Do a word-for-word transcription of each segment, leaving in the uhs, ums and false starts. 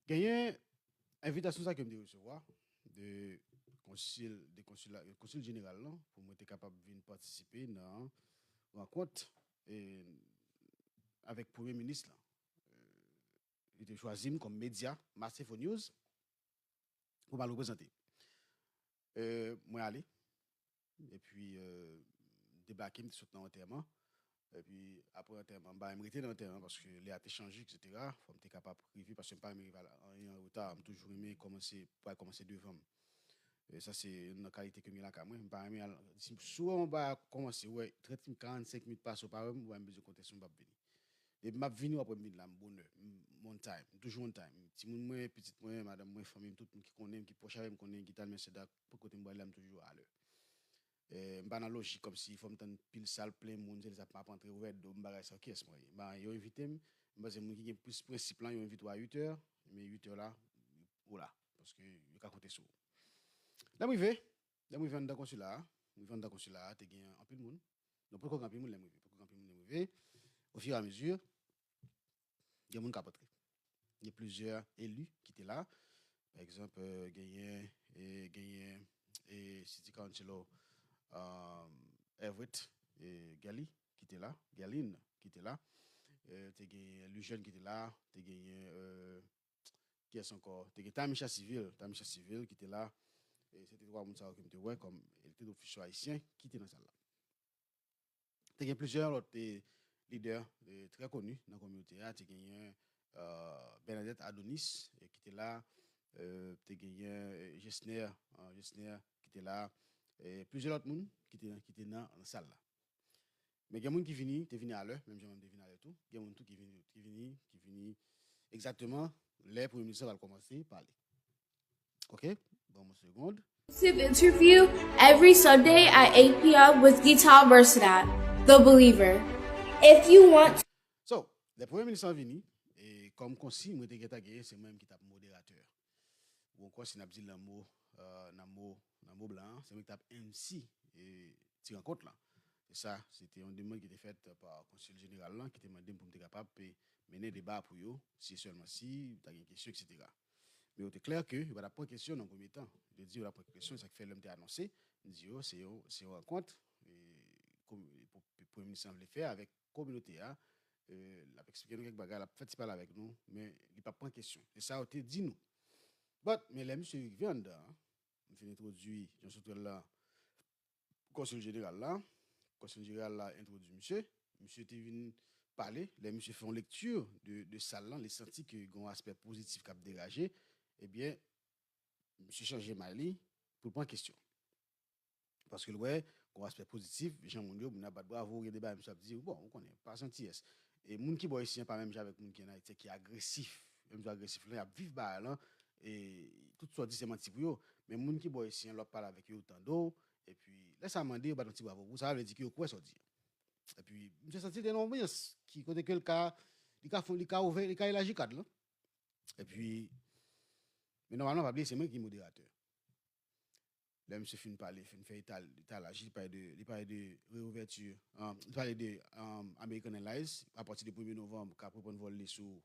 Genyen envitasyon sa ke m te resevwa de konsil, de konsila, konsil jeneral lan, pou mwen te kapab vin patisipe nan rankont e, avèk premye minis lan. Li te chwazi m kòm medya, Masefo News, pou m al reprezante. E, mwen ale. Epi, e, debake, m te sot nan antèman. Epi, apre antèman, m pa menm rete nan antèman paske lè a te chanje, etsetera. Fò m te kapab rive, paske m pa renmen rive anyen an reta. M toujou renmen kòmanse, pral kòmanse devan m. E sa se youn nan kalite ke m gen lakay mwen. M pa renmen al, si, si w wè yon bagay ap kòmanse, w wè trant minit, karannsenk minit pase, w pa wè m, w wè m bezwen kontèste, m p ap vini. Depi m ap vini, w ap wè m vin la, m bonè, m on time, m toujou on time. Timoun mwen, pitit mwen, madanm mwen, fanmi m, tout moun ki konnen m, ki pwòch avè m, konnen Guital Merceda, pou kote m pral la, m toujou alè. E, m pa nan lojik kòmsi fò m tann pil sal plen moun, se sa m ap antre ouvè do m, bagay sa, kiyès mwen ye? Ben, yo envite m, m panse moun ki gen plis prensip lan, yo envite w a uit è, men uit è la, ou la, paske yo ka konte sou ou. Lè m rive, lè m rive anndan konsila a, m rive anndan konsila a, te gen anpil moun. Non, potko gen anpil moun lè m rive, potko gen anpil moun lè m rive. Ofiramezu, gen moun k ap antre. Gen plizyè eli ki te la. Pa egzanp, e, genyen, e, genyen, e, City Councilor, um, Everett, e, Gelly ki te la, Gelin ki te la. E, te genyen Lujeune ki te la, te genyen, e, kiyès ankò? Te gen Tamisha Civil, Tamisha Civil ki te la. E se te twa moun sa yo ke m te wè kòm elected official ayisyen ki te nan sal la. Te gen plizyè lòt, e, lidè, e, trè koni nan kominote a. Te genyen, e, Bernadette Adonis, e, ki te la. E, te genyen, e, Gesner, e, Gesner ki te la. E, plizyè lòt moun ki te, ki te nan, nan sal la. Men gen moun ki vini, te vini alè, menm jan mwen te vini alè tou. Gen moun tou ki vini, ki vini, ki vini egzakteman lè premye minis lan pral kòmanse pale. Ok? Ban m yon segond. Exclusive interview every Sunday at eight p.m. with Guital Merced, The Believer. If you want. So, lè premye minis lan vini, e kòm konsiy mwen te gentan genyen, se mwen menm ki t ap moderatè. Ou ankò, si n ap di nan mo, e, nan mo, nan mo blan an, se mwen ki t ap M C, e, ti rankont lan. E sa, se te yon demann ki te fèt pa konsil jeneral lan, ki te mande m pou m te kapab, e, mennen deba pou yo, si sèlman si ta gen kesyon, etsetera. Men yo te klè ke yo pa t ap pran kesyon nan premye tan. Yo te di yo t ap pran kesyon, sa k fè lè m te anonse, m di yo se yon, se yon rankont, e, kom-, pou, pou premye minis lan vle fè avèk kominote a, e, l ap eksplike nou kèk bagay, l ap fè ti pale avèk nou, men li p ap pran kesyon. E sa yo te di nou. But, men lè misye rive anndan an, m fin entwodui Jean Sautrel la, konsil jeneral la. Konsil jeneral la entwodui misye. Misye te vin pale. Lè misye fè yon lekti de, de sal lan, li santi ke gen yon aspè pozitif k ap degaje. Ebyen, misye chanje may li pou l pran kesyon. Paske l wè gen yon aspè pozitif, jan moun yo, moun ap bat bravo, gen de bagay misye ap di, bon, ou konnen, pa santi yès. E moun ki bò isi an pa menm jan avèk moun ki ann Ayiti, ki agresif. Menm jan agresif lan, y ap viv bagay lan, e tout sa w di se manti pou yo. Men moun ki bò isi an, lè w ap pale avèk yo, yo tande w, epi lè sa mande, yo bat yon ti bravo pou ou, sa vle di ke yo kwè sa w di an. Epi, misye santi l te nan yon anbyans ki kote ke l ka, li ka fè, li ka ouvè, li ka elaji kad lan. Epi, men nòmalman, pa bliye, se mwen ki moderatè. Lè misye fin pale, fin fè etal-, etalaj, li pale de, li pale de reouvèti, um, li pale de, um, American Airlines, apati de premye novanm, k ap reprann vòl li sou,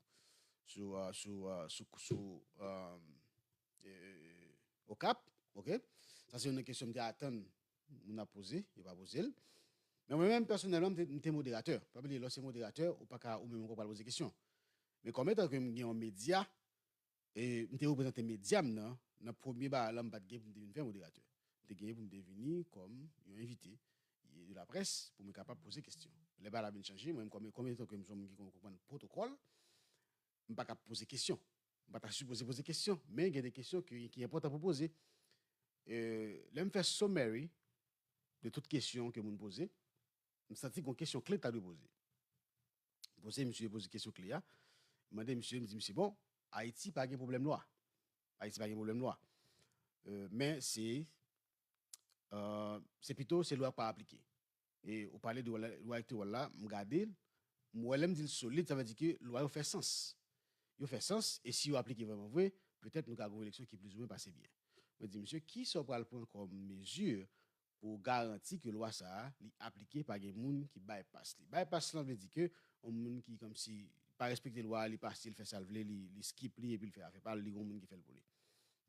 sou, uh, sou, uh, sou, sou, um, e, e, e, Okap, ok? Sa se youn nan kesyon m te atann moun ap poze, yo pa poze l. Men mwen menm, pèsonèlman, m te, m te moderatè. Pa bliye, lè w se moderatè, ou pa ka ou menm ankò pral poze kesyon. Men kòm etan ke m gen yon medya, e m te reprezante medya m nan, nan premye bagay la, m pa t gen pou m te vin fè moderatè. M te genyen pou m te vini kòm yon envite de laprès pou mwen kapab poze kesyon. Lè bagay la vin chanje, mwen menm kòm, kòm etan ke m se yon moun ki konn konprann pwotokòl, m pa ka poze kesyon. M pa ta sipoze poze kesyon, men gen de kesyon ki, ki enpòtan pou poze. E, lè m fè summary de tout kesyon ke moun poze, m santi gen yon kesyon kle k ta dwe poze. M poze misye, poze kesyon kle a. M mande misye, m di misye, bon, Ayiti pa gen pwoblèm lwa. Ayiti pa gen pwoblèm lwa. E, men se, e, se pito se lwa k pa aplike. E ou pale de lwa, lwa elektoral la, m gade l, m wè lè m di l solid, sa vle di ke lwa yo fè sans. Yo fè sans, e si yo aplike vrèman vre, petèt nou ka gen yon eleksyon ki plizoumwen pase byen. Mwen di misye, kisa w pral pran kòm mezi pou w garanti ke lwa sa a, li aplike, pa gen moun ki bypass li? Bypass lan vle di ke yon moun ki kòmsi pa respekte lwa, li pase, li fè sa l vle, li, li skip li, epi l fè afè pa l, li gon moun ki fè l pou li.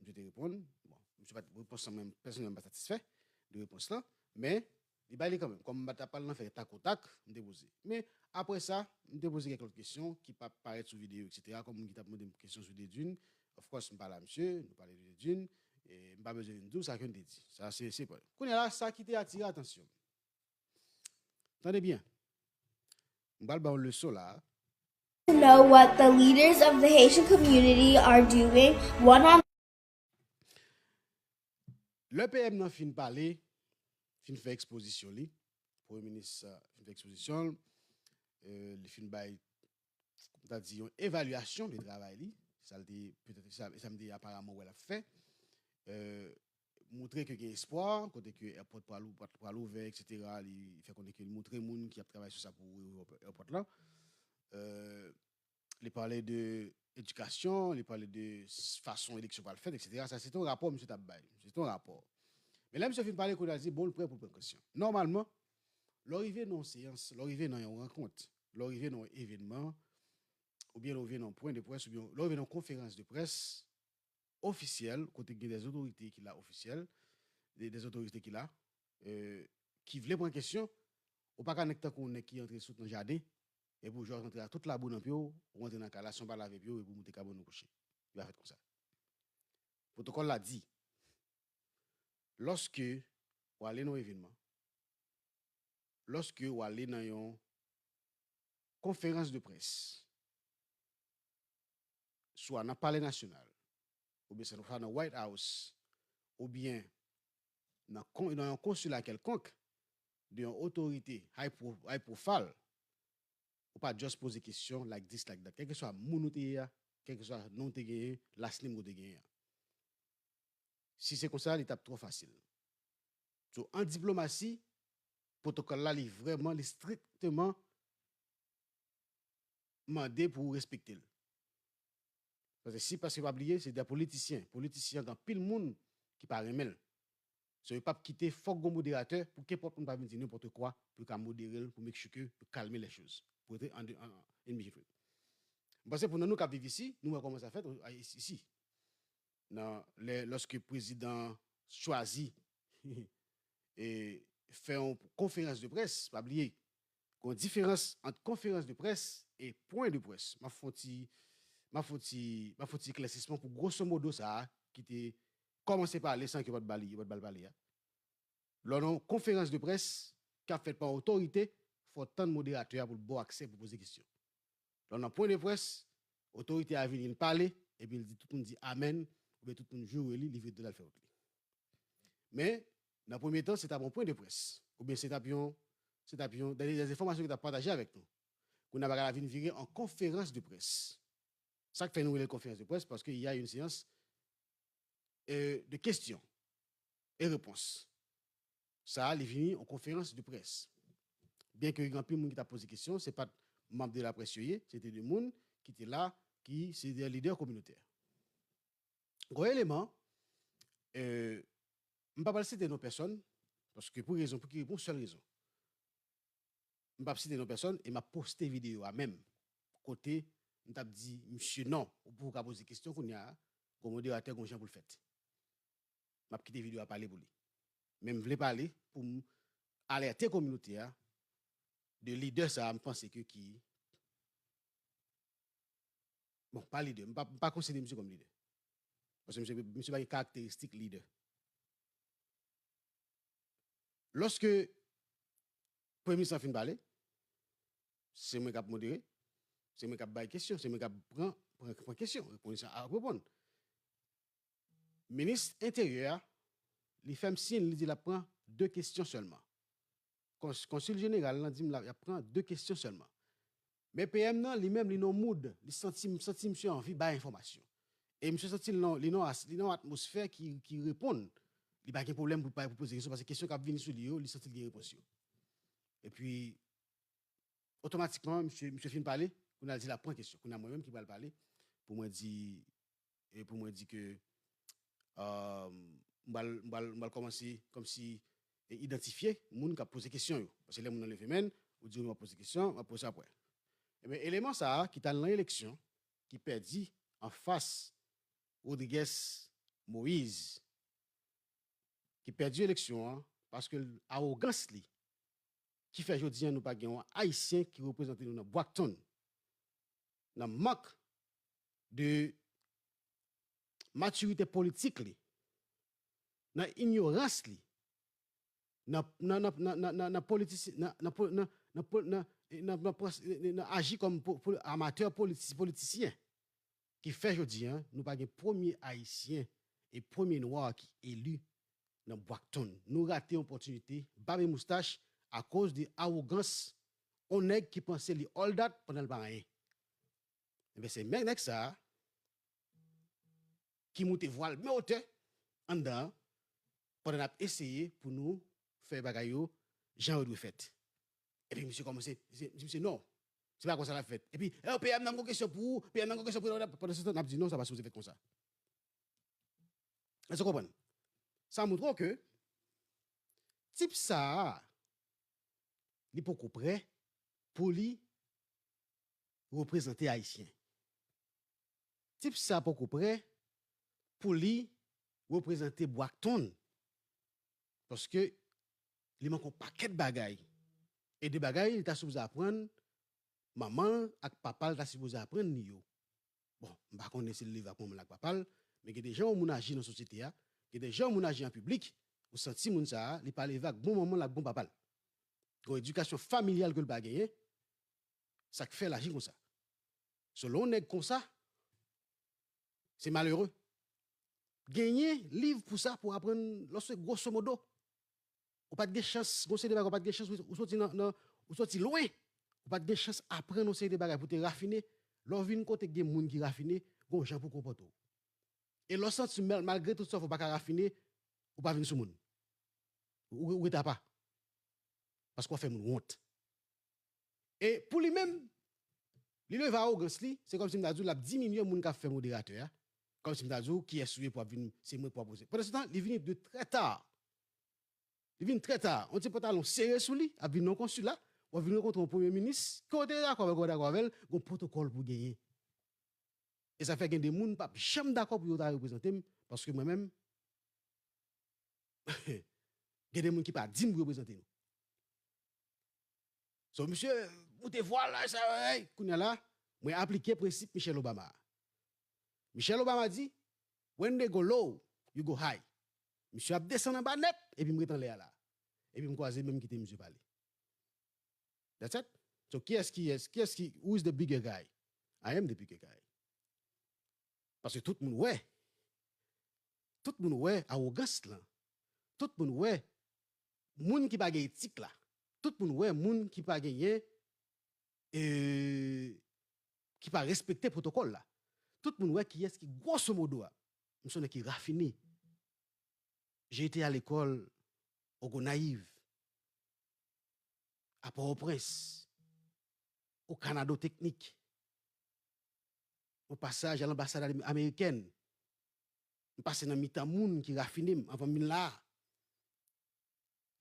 Misye te reponn. Bon, misye pa t, repons lan, mwen, pèsonèlman, m pa satisfè de repons lan, men li bay li kanmenm. Kòm m pa t ap pale nan fè takotak, m te poze. Men, apre sa, m te poze kèk lòt kesyon ki pa parèt sou videyo, et cetera. Kòm moun ki t ap mande m kesyon sou Dedune, of course, m pale a misye, nou pale de Dedune, e m pa bezwen vin di w sa ke m te di. Sa, se, se pa. Kounye a la, sa ki te atire atansyon m. Tande byen. M pral ba w leson la. To know what the leaders of the Haitian community are doing one on Lè P M nan fin pale, fin fè ekspozisyon li, Premye Minis, euh, fin fè ekspozisyon l, euh, li fin bay, m ta di, yon evalyasyon de travay li, sa l te, petèt, sa, sa m te aparaman wè l ap fè. Euh, montre ke gen espwa, kote ke èpòt pral ou-, pral ouvè, et cetera. Li fè konnen ke li montre moun ki ap travay sou sa pou reouvri èpòt la. Euh, li pale de edikasyon, li pale de s-, fason eleksyon pral fèt, et cetera. Sa se te yon rapò misye t ap bay. Se te yon rapò. Men lè misye fin pale, kounye a li di, bon, l prè pou l pran kesyon. Nòmalman, lè w rive nan yon seyans, lè w rive nan yon rankont, lè w rive nan yon evènman, oubyen lè w rive nan yon pwen de près, oubyen lè w rive nan yon konferans de près, ofisyèl, kote gen dè otorite ki la ofisyèl, dè, dè otorite ki la, euh, ki vle pran kesyon, ou pa ka nèk tankou yon nèg ki antre sot nan jaden, epi w jwe antre ak tout labou nan pye w, ou antre nan kay la san w pa lave pye w, epi w moute kabann ou kouche. Li pa fèt konsa. Pwotokòl la di, lòske w ale nan yon evènman, lòske w ale nan yon konferans de près, swa nan Palè Nasyonal, oubyen se swa nan White House, oubyen nan kon-, nan yon konsila kèlkonk, de yon otorite high pro-, high profile, ou pa just poze kesyon like this, like that. Kèlkeswa moun ou te ye a, kèlkeswa non w te genyen, last name ou te genyen an. Si se konsa, li t ap twò fasil. So, an diplomasi, pwotokòl la, li vrèman, li strikteman mande pou w respekte l. Paske si, paske pa bliye, se de politisyen. Politisyen, gen anpil moun ki pa renmen l. So, yo p ap kite, fòk gon moderatè pou kenpòt moun pa vin di nenpòt kwa, pou yo ka modere l, pou make sure ke yo kalme les choses. Pou rete an de, an, in between. M panse pou nan nou k ap viv isi, nou wè kòman sa fèt, a, isi, isi. Nan, lè, lòske prezidan chwazi e fè yon konferans de près, pa bliye, gen yon diferans ant konferans de près e pwen de près. M ap fè yon ti, m ap fè yon ti, m ap fè yon ti eklèsisman pou gwoso modo sa a ki te kòmanse pale san ke yo pa t ba li, yo pa t ba l pale a. Lè w nan yon konferans de près k ap fèt pa otorite, fò w tann moderatè a pou l ba w aksè pou poze kesyon. Lè w nan pwen de près, otorite a vini, l pale, epi l di, tout moun di amèn, oubyen tout moun joure li, li vire do l al fè wout li. Men, nan premye tan, se t ap yon pwen de près, oubyen se t ap yon, se t ap yon, dè, dè enfòmasyon ki t ap pataje avèk nou. Kounye a, bagay la vin vire an konferans de près. Sa k fè nou rele l konferans de près, paske y a une séance, euh, de questions et réponses. Sa a, li vini yon konferans de près. Byen ke gen anpil moun ki t ap poze kesyon, se pa t manm de laprès yo ye, se te de moun ki te la, ki se de lidè kominotè. Gwo eleman, euh, m pa pral site non pèsòn, paske pou rezon, pou ki, pou yon sèl rezon. M p ap site non pèsòn e m ap poste videyo a menm. Kote m t ap di misye non, ou pou ka poze kesyon kounye a, gon moderatè, gon jan pou l fèt. M ap kite videyo a pale pou li. Men m vle pale pou m alète kominote a de lidè sa a, m panse ke ki, bon, pa lidè, m pa, m pa konsidere misye kòm lidè. Paske misye, misye pa gen karakteristik lidè. Lòske Premye Minis lan fin pale, se mwen k ap modere, se mwen k ap bay kesyon, se mwen k ap pran, pran, pran kesyon, Premye Minis lan ap reponn. Minis Enteryè a, li fè m siy, li di l ap pran de kesyon sèlman. Kons-, Konsil Jeneral lan di m l ap, y ap pran de kesyon sèlman. Men P M nan, li menm, li nan mood, li santi, santi misye anvi bay enfòmasyon. E misye santi li nan, li nan as-, li nan atmosfè ki, ki reponn. Li pa gen pwoblèm pou, pou poze kesyon, paske kesyon k ap vini sou li yo, li santi l gen repons yo. Epi, otomatikman, misye, misye fin pale, kounye a l di l ap pran kesyon. Kounye a mwen menm ki pral pale, pou mwen di, e pou mwen di ke, euh, m pral, m pral, m pral kòmanse kòmsi, e idantifye moun k ap poze kesyon yo. Paske lè moun nan leve men l, ou di w, "M ap poze kesyon, m ap poze apre." Ebyen, eleman sa a ki t al nan eleksyon, ki pèdi anfas Rodriguez Moïse, ki pèdi eleksyon an, paske awogans li, ki fè jodi a nou pa gen yon Ayisyen ki reprezante nou nan Brockton, nan mank de matirite politik li, nan inyorans li, nan, nan, nan, nan, nan, nan politisi-, nan, nan po-, nan, nan po-, nan, nan, nan pran-, nan aji kòm po-, po-, amatè politi-, politisyen, ki fè jodi a nou pa gen premye Ayisyen e premye Nwa ki eli nan Brockton. Nou rate yon opòtinite, bab e moustach, akoz de awogans yon nèg ki panse li all that pandan l pa anyen. Ebyen, se menm nèg sa a ki moute vwal byen otè anndan an, pandan n ap eseye pou nou fè bagay yo jan yo dwe fèt. Epi misye kòmanse, misye, misye, non, se pa konsa l ap fèt. Epi, e, P M nan gon kesyon pou ou, P M nan gon kesyon pou ou, pandan se tan, n ap di non, sa pa sipoze fèt konsa. Èske w konprann? Sa montre w ke tip sa a, li poko prè pou li reprezante Ayisyen. Tip sa poko prè pou li reprezante Brockton. Paske li manke yon pakèt bagay. E de bagay li ta sipoze aprann manman l ak papa l ta sipoze aprann li yo. Bon, m pa konnen si l leve ak manman l ak papa l, men gen de jan yon moun aji nan sosyete a, gen de jan yon moun aji an piblik, ou santi moun sa a, li pa leve ak bon manman l ak bon papa l. Gen yon edikasyon familyal ke l pa genyen, sa k fè l aji konsa. So, lè yon nèg konsa, se malere. Genyen liv pou sa, pou aprann, lòske gwoso modo, ou pa t gen chans, gon seri de bagay, ou pa t gen chans, ou, ou soti nan, nan, ou soti lwen, ou pa t gen chans aprann yon seri de bagay pou te rafine. Lè w vin kote gen moun ki rafine, gon jan pou konpòte w. E lè w santi mal-, malgre tout sa w fè, ou pa ka rafine, ou pa vin sou moun. Ou, ou ret apa. Paske w ap fè moun wont. E pou li menm, li leve awogans li, se kòmsi m ta di w, l ap diminye moun k ap fè moderatè a. Kòmsi m ta di w, kiyès ou ye pou w ap vin, se mwen pou w ap poze. Pandan se tan, li vini de trè ta. Li vin trè ta. Yon ti pantalon sere sou li, ap vin nan konsila, w ap vin rankontre yon premye minis, ke w te dakò avè l, ke w pa dakò avè l, gon pwotokòl pou genyen. E sa fè gen de moun p ap janm dakò pou yo ta reprezante m, paske mwen menm, gen de moun ki pa di m pou yo prezante nou. So, misye moute vwal la, sa, hey, kounye a la, mwen aplike prensip Michelle Obama a. Michelle Obama di, "When they go low, you go high." Misye ap desann anba nèt, epi m ret anlè a la. Epi m kwaze men, m kite misye pale. That's it. So, kiyès, kiyès, kiyès ki, who is the bigger guy? I am the bigger guy. Paske tout moun wè. Tout moun wè awogans lan. Tout moun wè moun ki pa gen etik la. Tout moun wè moun ki pa genyen, e, ki pa respekte pwotokòl la. Tout moun wè kiyès ki gwoso modo a. M se yon nèg ki rafine. J'ai été à l'école au Gonayiv, à Port-au-Prince, au Canado Technique. Mwen pase a l'ambassade américaine. M pase nan mitan moun ki rafine m anvan m vin la a.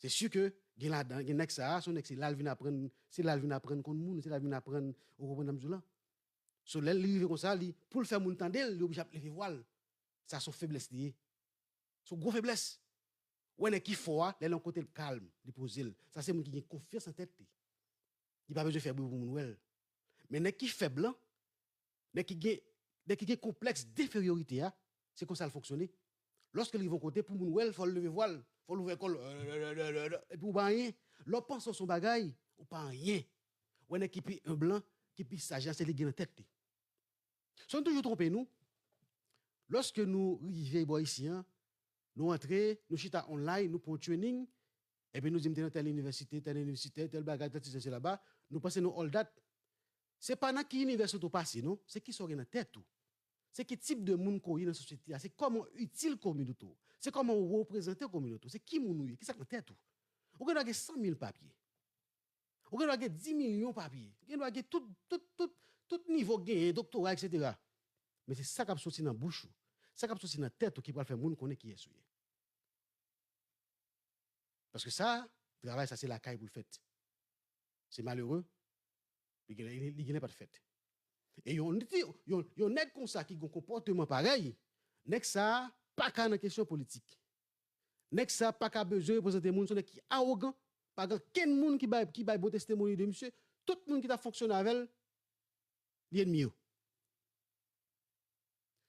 Se si ke gen ladan, gen nèg sa a, se yon nèg se la l vin aprann, se la l vin aprann konn moun, se la l vin aprann, ou konprann sa m di w lan? So, lè li rive konsa, li, pou l fè moun tande l, li oblije ap leve vwa l. Sa se yon feblès li ye. Se yon gwo feblès. Ou wè nèg ki fò a, lè l nan kote l kalm, li poze l. Sa se moun ki gen konfyans nan tèt li. Li pa bezwen fè bri pou moun wè l. Men nèg ki fèb lan, nèg ki gen, nèg ki gen konplèks denferyorite a, se konsa l fonksyone. Lòske l rive yon kote, pou moun wè l, fò l leve vwa l, fò l ouvè kò l, epi ou pa anyen. Lè w panse w se yon bagay, ou pa anyen. Ou wè nèg ki pi enb lan, ki pi saj lan, se li ki gen nan tèt li. So, nou toujou twonpe nou. Lòske nou rive bò isi an, nou antre, nou chita online, nou pran yon training, epi nou di m te nan tèl inivèsite, tèl inivèsite, tèl bagay, tèl ti sesi laba, nou panse nou all that. Se pa nan ki inivèsite w pase, non, se kisa w gen nan tèt ou. Se ki tip de moun ke w ye nan sosyete a, se kòman w itil kominote w, se kòman w reprezante kominote w, se ki moun ou ye, kisa k nan tèt ou. Ou gen dwa gen san mil papye. Ou gen dwa gen dis milyon papye. Ou gen dwa gen tout, tout, tout, tout nivo w genyen, doktora, etsetera. Men se sa k ap soti nan bouch ou, sa k ap soti nan tèt ou ki pral fè moun konnen kiyès ou ye. Paske sa, travay sa se lakay pou l fèt. Se malere, Li genlè, li, li genlè pa t fèt. E yon, yon, yon nèg konsa ki gen konpòteman parèy, nèg sa a pa ka nan kesyon politik. Nèg sa a pa ka bezwen reprezante moun, se yon nèg ki awogan, pa gen kenn moun ki bay, ki bay bon testimony de misye, tout moun ki t ap fonksyone avè l, li ènmi yo.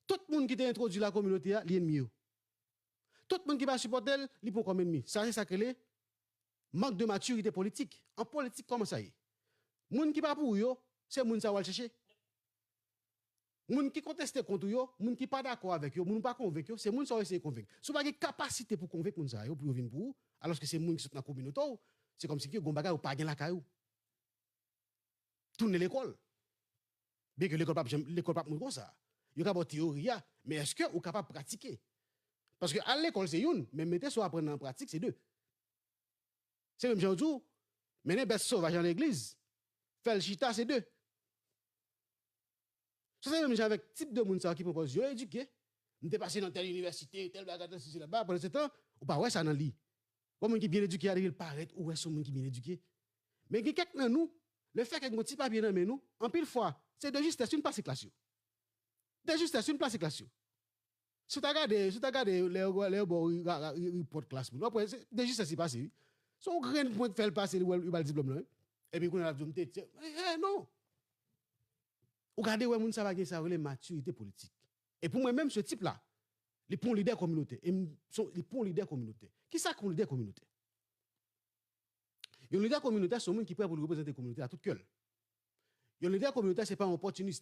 Tout moun ki te entwodui la kominote a, li ènmi yo. Tout moun ki pa sipòte l, li pran kòm ènmi. Sa se sa k rele mank de matirite politik. An politik, kòman sa ye? Moun ki pa pou ou yo, se moun sa w al chèche. Moun ki konteste kont ou yo, moun ki pa dakò avèk yo, moun ou pa konvenk yo, se moun sa w eseye konvenk. Si w pa gen kapasite pou konvenk moun sa yo, pou yo vin pou ou, alòske se moun ki sot nan kominote w, se kòmsi ke gen yon bagay ou pa gen lakay ou. Tounen lekòl. Byenke lekòl p ap janm, lekòl p ap montre w sa. Yo ka ba w teyori a, men èske ou kapab pratike? Paske al lekòl se youn, men mete sa w aprann nan pratik se de. Se menm jan yo di w, mennen bèt sovaj nan legliz, fè l chita se de. Sa se menm jan avèk tip de moun sa yo ki pran pòz yo edike. M te pase nan tèl inivèsite, tèl bagay, tèl sesi laba, pandan se tan, ou pa wè sa nan li. Yon moun ki byen edike a, depi l parèt, ou wè se yon moun ki byen edike. Men gen kèk nan nou, lefètke gen yon ti papye nan men nou, anpil fwa, se de jistès youn pase klas yo. De jistès youn pase klas yo. Si w ta gade, si w ta gade lè yo, lè yo ba w ri-, ra-, ra-, ri-, ripòt klas moun, w ap wè se de jistès li pase, wi. Se yon grenn pwen k fè l pase, li wè l, li ba l diplòm lan, wi. Epi kounye a l ap di w, "M te, te, eh, eh, non." Ou gade wè moun sa pa gen sa yo rele matirite politik. E pou mwen menm, se tip la, li pa yon lidè kominotè. E m, se yon, li pa yon lidè kominotè. Kisa k yon lidè kominotè? Yon lidè kominotè se yon moun ki prè pou l reprezante kominote a tout kè l. Yon lidè kominotè se pa yon opòtinis.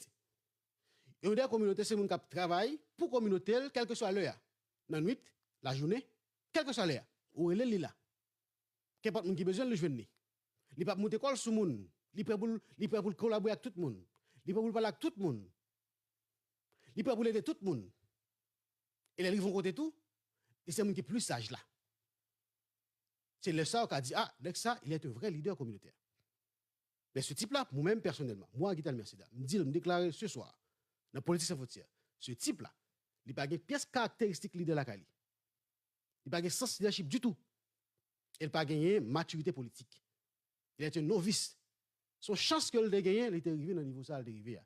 Yon lidè kominotè se moun k ap travay pou kominote l, kèlkeswa lè a. Nan nwit, lajounen, kèlkeswa lè a. Ou rele l, li la. Kenpòt moun ki bezwen l, li jwenn li. Li p ap moute kò l sou moun. Li prè pou l, li prè pou l kolabore ak tout moun. Li prè pou l pale ak tout moun. Li prè pou l ede tout moun. E lè l rive yon kote tou, li se moun ki pli saj la. Se lè sa yo ka di, "Ah, nèg sa, il est un vrai leader communautaire." Men se tip la, mwen menm pèsonèlman, mwen, Guy Thelmer Cédar, m di l, m deklare se swa, nan Politik San Fwontyè, se tip la, li pa gen pyès karakteristik lidè lakay li. Li pa gen sans lidèchip ditou. E l pa genyen matirite politik. Il est un novice. Se yon chans ke l te genyen, li te rive nan nivo sa a l te rive a.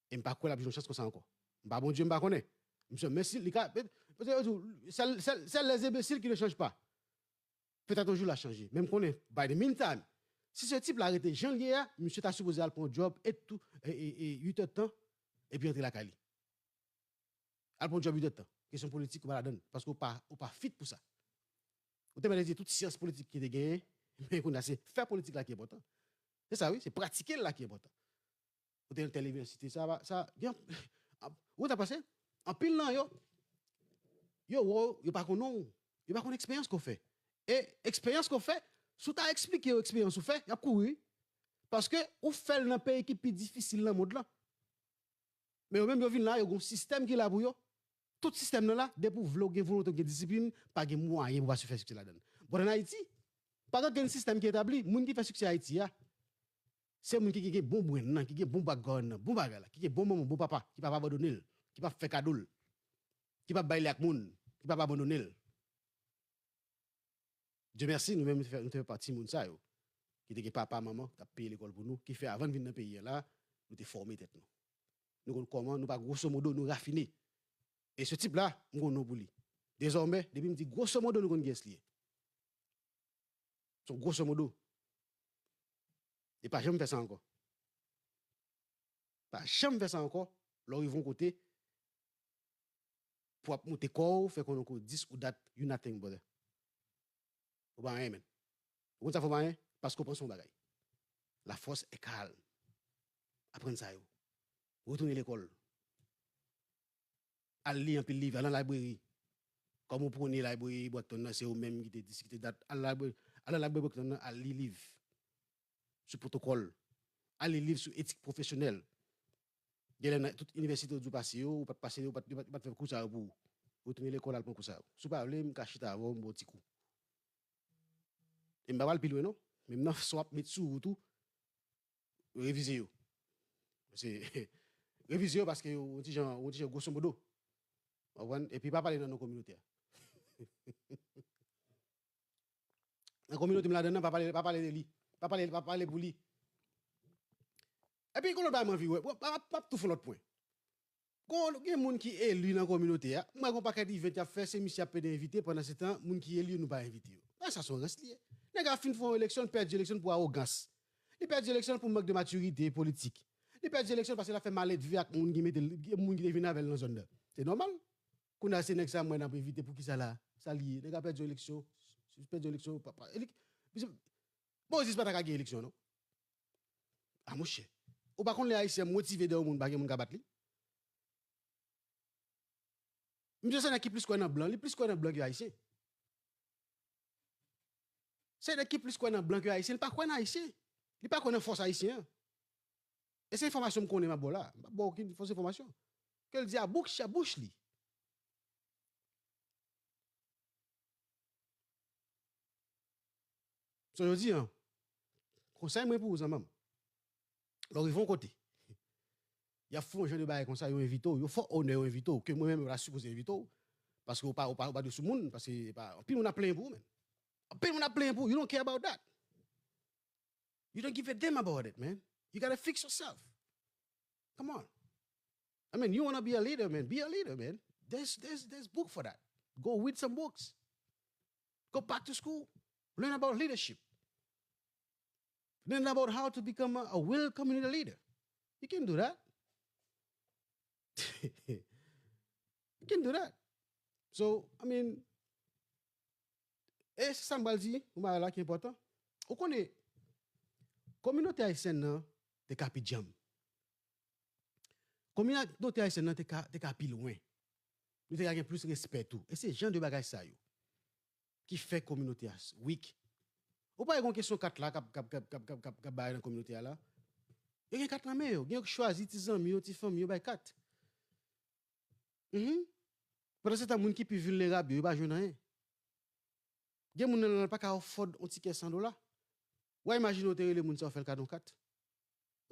E m pa kwè l ap jwenn yon chans konsa ankò. M pa Bondye, m pa konnen. Misye, men si li ka, paske yo di w, sèl, sèl, sèl les imbéciles qui ne changent pas. Petèt yon jou l a chanje. Men m konnen, by the meantime, si se tip la rete jan l ye a, misye ta sipoze al pran yon djòb e tou, e, e, e uit èdtan, epi antre lakay li. Al pran yon djòb uit èdtan. Kesyon politik, ou pa ladan l, paske ou pa, ou pa fit pou sa. Ou te mèt etidye tout syans politik ki te genyen, men kounye a se fè politik la ki enpòtan. Se sa wi, se pratike l la ki enpòtan. Ou te nan tèl inivèsite, sa va, sa, gen, ou ta panse, anpil nan yo, yo wè w, yo pa konn non w, yo pa konn eksperyans ke w fè. E eksperyans ke w fè, si w ta eksplike yo eksperyans ou fè, y ap kouri wi. Paske ou fè l nan peyi ki pi difisil nan mond lan. Men yo menm yo vin la, yo gen yon sistèm ki la pou yo. Tout sistèm nan la, depi w vle w gen volonte, w gen disiplin, pa gen mwayen pou w pa fè siksè ladan l. But an Ayiti, pa gen okenn sistèm ki etabli. Moun ki fè siksè Ayiti a, se moun ki, ki gen bon brenn nan, ki gen bon background nan, bon bagay la, ki gen bon manman, bon papa, ki p ap abandone l, ki p ap fè kado l, ki p ap bay li ak moun, ki p ap abandone l. Dye mèsi, nou menm, nou te fè, nou te fè pati moun sa yo, ki te gen papa, manman, k t ap peye lekòl pou nou, ki fè, avan n vin nan peyi a la, nou te fòme tèt nou. Nou konn kòman, nou pa gwosomodo, nou rafine. E se tip la, m gon non pou li. Dezòmè, depi m di gwosomodo, nou konn kiyès li ye. Se yon gwosomodo. E pa janm fè sa ankò. Pa janm fè sa ankò. Lè w rive yon kote, pou w ap moute kò w, fè konnen w ko dis ou dat, you nothing, brother. Ou pa anyen, man. Ou konn sa fè w pa anyen? Paske w panse yon bagay. La force est calme. Aprann sa yo. Retounen lekòl. Al li anpil liv, al nan library. Kòm ou prone library Brockton nan, se ou menm ki te dis, ki te dat. Al library, al nan library Brockton nan, al li liv sou pwotokòl. Al li liv sou etik pwofesyonèl. Genlè nan tout inivèsite yo di w pase yo, ou pa t pase yo, ou pa t, yo pa t, yo pa t fè kou sa yo pou ou. Retounen lekòl, al pran kou sa yo. Si w pa vle, m ka chita avè w, m ba w ti kou. E m pa pral pi lwen non. Menm nan sa w ap met sou wout ou, revize yo. Se, revize yo paske yo yon ti jan, yon ti jan gwosomodo. W konprann? Epi pa pale nan non kominote a. Nan kominote m ladan nan, pa pale, pa pale de li. Pa pale, pa pale pou li. Epi, gon lòt bagay m anvi wè. Bon, m ap, m ap tou fè lòt pwen. Gon, gen moun ki eli nan kominote a. M wè gon pakèt event y ap fè, se misye ap pede envite, pandan se tan, moun ki eli yo, nou pa envite yo. Bagay sa se yon rans li ye. Nèg la fin fè yon eleksyon, li pèdi eleksyon pou awogans. Li pèdi eleksyon pou mank de matirite politik. Li pèdi eleksyon paske l ap fè maledve ak moun ki mete l, moun ki te vin avè l nan zòn nan. Se nòmal. Kounye a, se nèg sa m wè n ap envite pou kisa la? Sa l ye? Nèg la pèdi yon eleksyon, pèdi yon eleksyon, pa, pa, eli-, Moyiz pa ta ka gen eleksyon, non. A monchè, ou pa konn lè Ayisyen motive dèyè yon moun, pa gen moun ka bat li? Misye se nèg ki plis kwè nan blan, li plis kwè nan blan ke Ayisyen. Se nèg ki plis kwè nan blan ke Ayisyen, li pa kwè nan Ayisyen. Li pa kwè nan fòs Ayisyen an. E se enfòmasyon m konnen m ap ba w la. M p ap ba w okenn fòs enfòmasyon. Ke l di a bouch, a bouch li. So, jodi a, konsèy mwen pou ou, zanmi m, lè w rive yon kote, y ap fè yon jan de bagay konsa, yo envite w, yo fè w onè, yo envite w, ke mwen menm, yo ta sipoze envite w, paske ou pa, ou pa, ou pa dwe sou moun, paske pa, anpil moun ap plenyen pou ou, men. Anpil moun ap plenyen pou ou, you don't care about that. You don't give a damn about it, man. You gotta fix yourself. Come on. I mean, you wanna be a leader, man. Be a leader, man. There's, there's, there's book for that. Go read some books. Go back to school. Learn about leadership. Learn about how to become a, a well community leader. You can do that. You can do that. So, I mean, e se sa m pral di, yon bagay la ki enpòtan. Ou konnen, kominote ayisyèn nan te ka pi djanm. Kominote ayisyèn nan te ka, te ka pi lwen. Nou te ka gen plis respè tou. E se jan de bagay sa yo ki fè kominote a s-, weak. Ou pa wè gon kesyon kat la k ap, k ap, k ap, k ap, k ap, k ap, k ap bay nan kominote a la? Yo gen kat nan men yo. Gen yo ki chwazi ti zanmi yo, ti fanmi yo bay kat. Mhm. Pandan se tan, moun ki pi vilnerab yo, yo pa jwenn anyen. Gen moun nan la pa ka afford yon tikè san dola. W a imajine w te rele moun sa, w fè l kado yon kat.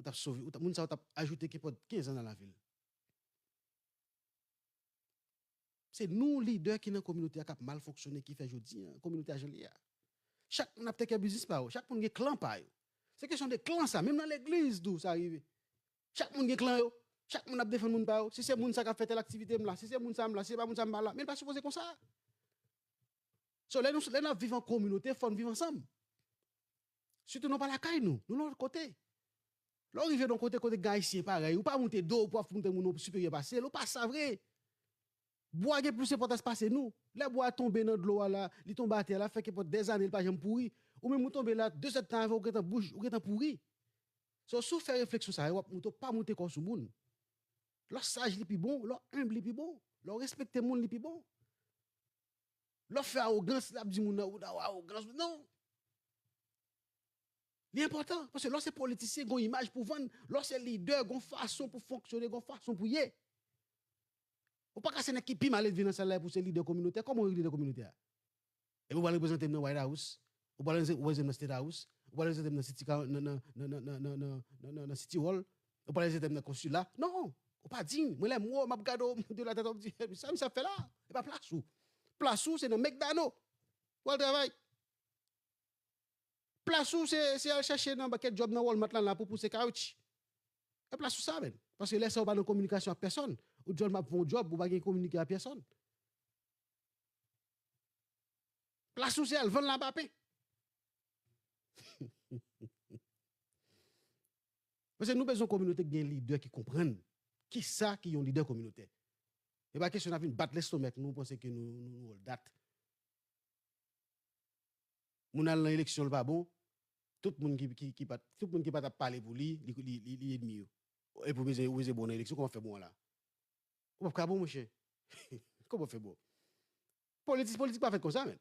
Ou t ap sove, ou t ap, moun sa, ou t ap ajoute kenpòt kenz an nan lavi l. Se nou, lidè ki nan kominote a, k ap mal fonksyone, ki fè jodi a, kominote a jan l ye a. Chak moun ap teke biznis pa yo, chak moun gen klan pa yo. Se kesyon de klan sa, menm nan legliz tou, sa rive. Chak moun gen klan yo, chak moun ap defann moun pa yo. Si se moun sa k ap fè tèl aktivite, m la. Si se moun sa, m la. Si se pa moun sa, m pa la. Men l pa sipoze konsa. So, lè nou, lè n ap viv an kominote, fò n viv ansanm. Sitou nou pa lakay nou, nou nan lòt kote. Lè w rive nan kote, kote gen Ayisyen parèy, ou pa moute do pou w ap montre moun ou siperyè pase l, ou pa sa vre. Bwa gen plis enpòtans pase nou. Lè bwa a tonbe nan dlo a la, li tonbe atè a, l ap fè kenpòt dèzane, li pa janm pouri. Ou menm ou tonbe la, de zèdtan avè w, ou gentan bouch, ou gentan pouri. So, si w fè refleksyon sa yo, w ap moute, w pa moute kò w sou moun. Lè w saj, li pi bon, lè w enb, li pi bon. Lè w respekte moun, li pi bon. Lè w fè awogans, l ap di moun nan, ou nan awogans, non. Li enpòtan, paske lè w se politisyen, gon imaj pou vann, lè w se lidè, gon fason pou fonksyone, gon fason pou ye. Ou pa ka se nèg ki pi maledve nan sal la epi w se lidè kominotè. Kòman w lidè kominotè a? Epi w pral reprezante m nan White House, ou pral reprezante m nan State House, ou pral reprezante m nan City Coun-, nan, nan, nan City Hall, ou pral reprezante m nan konsila. Non, ou pa diy. Mwen lè m wè w, m ap gade w de la tèt, w ap di, "Sa misye ap fè la? E pa plas ou. Plas ou se nan McDonough. Ou al travay." Plas ou se, se al chèche nan pakèt djòb nan Walmart la, la pou pouse kawich. E plas ou sa, menn. Paske lè sa ou pa nan kominikasyon ak pèsòn. Ou djòl m ap fè yon djòb, ou pa gen kominike ak pèsòn. Plas ou se al vann lapapen. Paske nou bezwen kominote ki gen lidè ki konprann kisa ki yon lidè kominotè. E pa kesyon n ap vin bat lestomèk nou, panse ke nou, nou, nou all that. Moun al nan eleksyon, l pa bon, tout moun ki, ki, ki pa t, tout moun ki pa t ap pale pou li, li, li, li, li enmi yo. Epi w bezwen, ou bezwen bon nan eleksyon, kòman fè bon an la? Ou p ap ka bon, monchè. Kòman fè bon? Politik, politik pa fèt konsa, menn.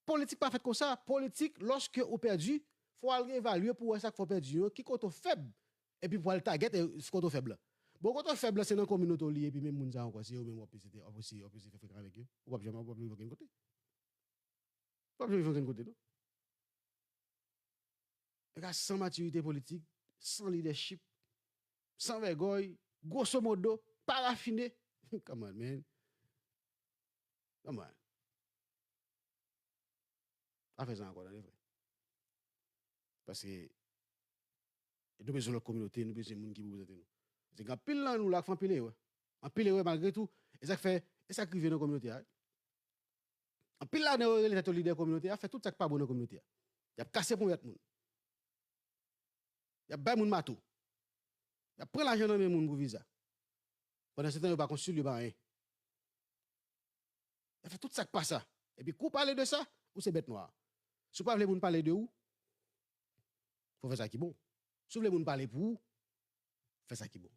Politik pa fèt konsa. Politik, lòske ou pèdi, fò w al evalye pou w wè sa k fè w pèdi yo, ki kote w fèb, epi pou w al tagèt, e, kote w fèb la. Bon, kote w fèb la, se nan kominote w li ye, epi menm moun sa ankò, se yo menm w ap eseye, w ap eseye, w ap eseye fè frekan avèk yo. Ou p ap janm, w p ap janm rive okenn kote. W p ap janm rive okenn kote, non. Nèg la san matirite politik, san lidèchip, san vègòy, gwosomodo, parafine. Come on, man. Come on. Pa fè sa ankò, tande, frè. Paske Nou bezwen lòt kominote, nou bezwen moun ki reprezante nou. Se gen anpil nan nou la k fè anpil erè. Anpil erè malgre tou. E sa k fè, e sa k rive nan kominote a. Anpil ladan yo rele tèt yo lidè kominote a, fè tout sa k pa bon nan kominote a. Y ap kase ponyèt moun. Y ap bay moun mato. Y ap pran lajan nan men moun pou viza. Pandan se tan, yo pa konsil, yo pa anyen. Y ap fè tout sa k pa sa. Epi kou w pale de sa, ou se bèt nwa. Si w pa vle moun pale de ou, fò w fè sa ki bon. Si w vle moun pale pou ou, fè sa ki bon.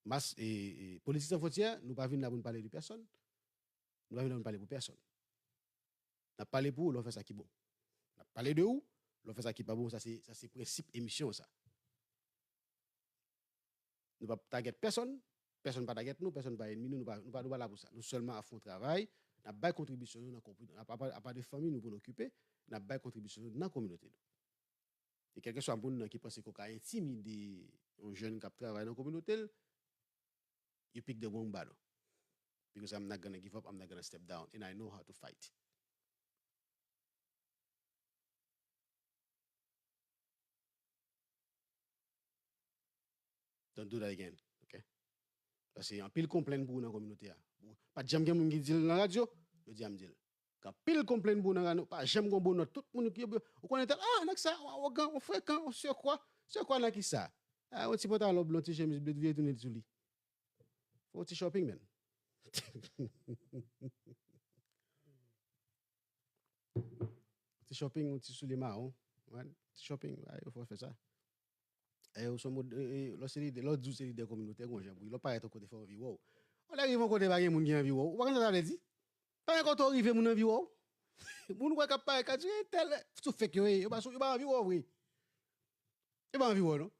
Mas, e, e, Politik San Fwontyè, nou pa vin la pou n pale de pèsòn. Nou pa vin la pou n pale pou pèsòn. N ap pale pou ou lè w fè sa ki bon. N ap pale de ou lè w fè sa ki pa bon. Sa se, sa se prensip emisyon sa. Nou p ap tagèt pèsòn, pèsòn pa tagèt nou, pèsòn pa ènmi nou, nou pa, nou pa, nou pa la pou sa. Nou sèlman ap fè yon travay, n ap bay kontribisyon nou nan konpi-, apa, apa, apa de fanmi nou pou n okipe, n ap bay kontribisyon nou nan kominote nou. E kèlkeswa moun nan ki panse ke w ka entimide yon jèn k ap travay nan kominote l, you pick the wrong battle. Because I'm not gonna give up, I'm not gonna step down, and I know how to fight. Don't do that again, ok? Paske anpil konplenn pou ou nan kominote a. Ou pa t janm gen moun ki di l nan radyo, jodi a m di l. Gen anpil konplenn pou ou nan radyo, pa janm gen bon nòt. Tout moun ki, ou konnen tèl, ah, nèg sa, yon awogan, yon frekan, yon sekwa. Sekwa nan ki sa? Ah, yon ti pantalon blan, ti chemiz ble, vire tounen sou li. Fè yon ti shopping, man. Ti shopping, yon ti soulye mawon. Right? Ti shopping, ah, yo fè w fè sa. E, ou se yon mod-, e, e, lè w se lidè, lè w di w se lidè kominote, gon jan pou, lè w parèt yon kote fè w anvi wè w. Ou lè rive yon kote pa gen moun ki anvi wè w. Ou pa konn sa sa vle di? Pa gen kote w rive moun anvi wè w. Moun ou wè k ap parèt ka di, "E, tèl, sou fake yo ye, yo pa sou, yo pa anvi wè w vre." Yo pa anvi wè w, non.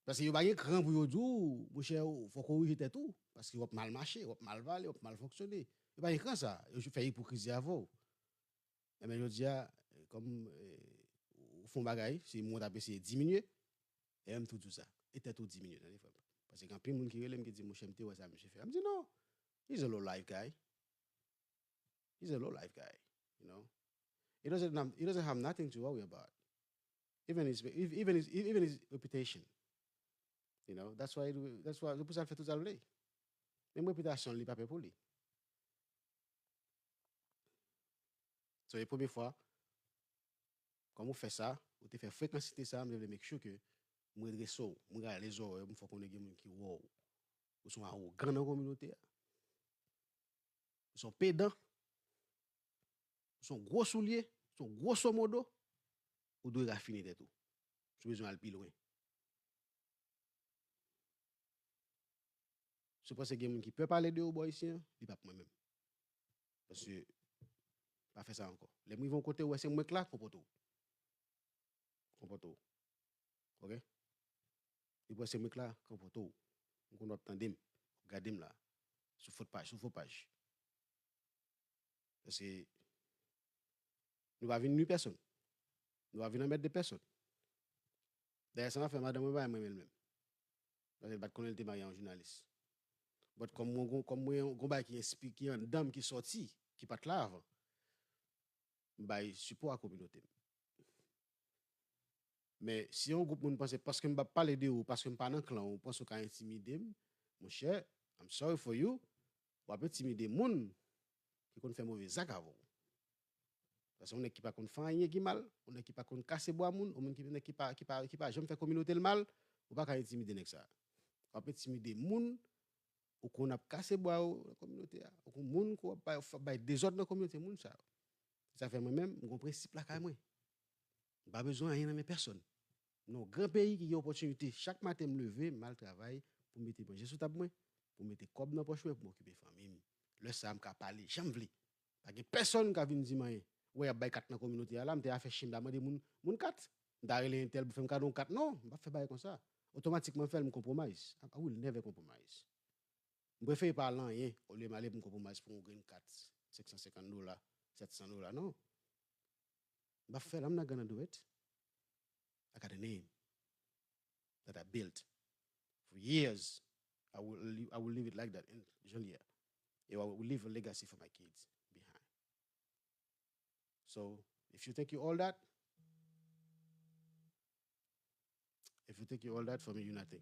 Paske yo pa gen kran pou yo di w, monchè, ou fò w korije tèt ou. Paske w ap mal mache, w ap mal pale, w ap mal fonksyone. Yo pa gen kran sa. Yo fè ipokrizi avè w. Enben, jodi a, kòm, eh, ou fè yon bagay, se mwen w t ap eseye diminye, e m tou di w sa. E tèt ou diminye, tande frè m. Paske gen anpil moun ki rele m ki di, "Monchè, m te wè sa misye fè a." M di, "Non, he's a low life guy. He's a low life guy, you know. He doesn't have, he doesn't have nothing to worry about. Even his, even his, even his reputation. You know, that's why, that's why, se pou sa l fè tout sa l vle. Menm repitasyon l, li pa pè pou li." So, e premye fwa, kòm ou fè sa, ou te fè frekansite sa, m te vle make sure ke m redrese w, m rale zòrèy w, m fè w konnen gen moun ki wè w. Ou se yon awogan nan kominote a. Ou se yon pedan. Ou se yon gwo soulye, ou se yon gwoso modo. Ou dwe rafine tèt ou. Si w bezwen al pi lwen. Si w panse gen moun ki pè pale de ou bò isi an, li p ap mwen menm. Paske, pa fè sa ankò. Lè m rive yon kote, ou wè se mwen k la, konpòte w. Konpòte w. Ok? Li pran se mik la, konpòte w. M konn w ap tande m, w ap gade m la. Sou fo paj, sou fo paj. Paske nou pa vin nwi pèsonn. Nou pa vin anmède pèsonn. Dayè, sa m ap fè madanm mwen pa renmen l menm. Paske l pa t konnen l te marye a yon jounalis. But kòm mwen, gon- kòm mwen, gon bagay ki enspire, ki anndan m, ki sòti, ki pa t la avan, m bay sipò a kominote m. Men, si yon gwoup moun panse, paske m pa pale de ou, paske m pa nan klan ou, ou panse ou ka entimide m, monchè, I'm sorry for you, w ap entimide moun ki konn fè move zak avè w. Paske yon nèg ki pa konn fè anyen ki mal, yon nèg ki pa konn kase bwa moun, yon moun ki, nèg ki pa, ki pa, ki pa janm fè kominote l mal, ou pa ka entimide nèg sa. W ap entimide moun ou konn ap kase bwa yo nan kominote a. Ou konn moun k ap bay, bay dezòd nan kominote moun sa yo. Sa fè mwen menm, m gon prensip lakay mwen. M pa bezwen anyen nan men pèsonn. M nan yon gran peyi ki gen opòtinite. Chak maten m leve, m al travay pou m mete manje sou tab mwen, pou m mete kòb nan pòch mwen, pou m okipe fanmi m. Lè sa a, m ka pale jan m vle. Pa gen pèsonn k ap vin di m anyen. Ou wè, y ap bay kat nan kominote a la, m te afè chen m ta mande moun, moun kat. M ta rele entèl pou fè m kado yon kat. Non, m p ap fè bagay konsa. Otomatikman m fè l, m compromise. I will never compromise. M prefere pa al anyen, olye m ale pou m compromise pou yon grenn kat, senk san senkant dola, sèt san dola, non. M p ap fè l, I'm not gonna do it. I got a name that I built for years. I will, I will leave it like that, and Jean Lier. And I will leave a legacy for my kids behind. So, if you think you all that, If you think you're all that, for me, you're nothing.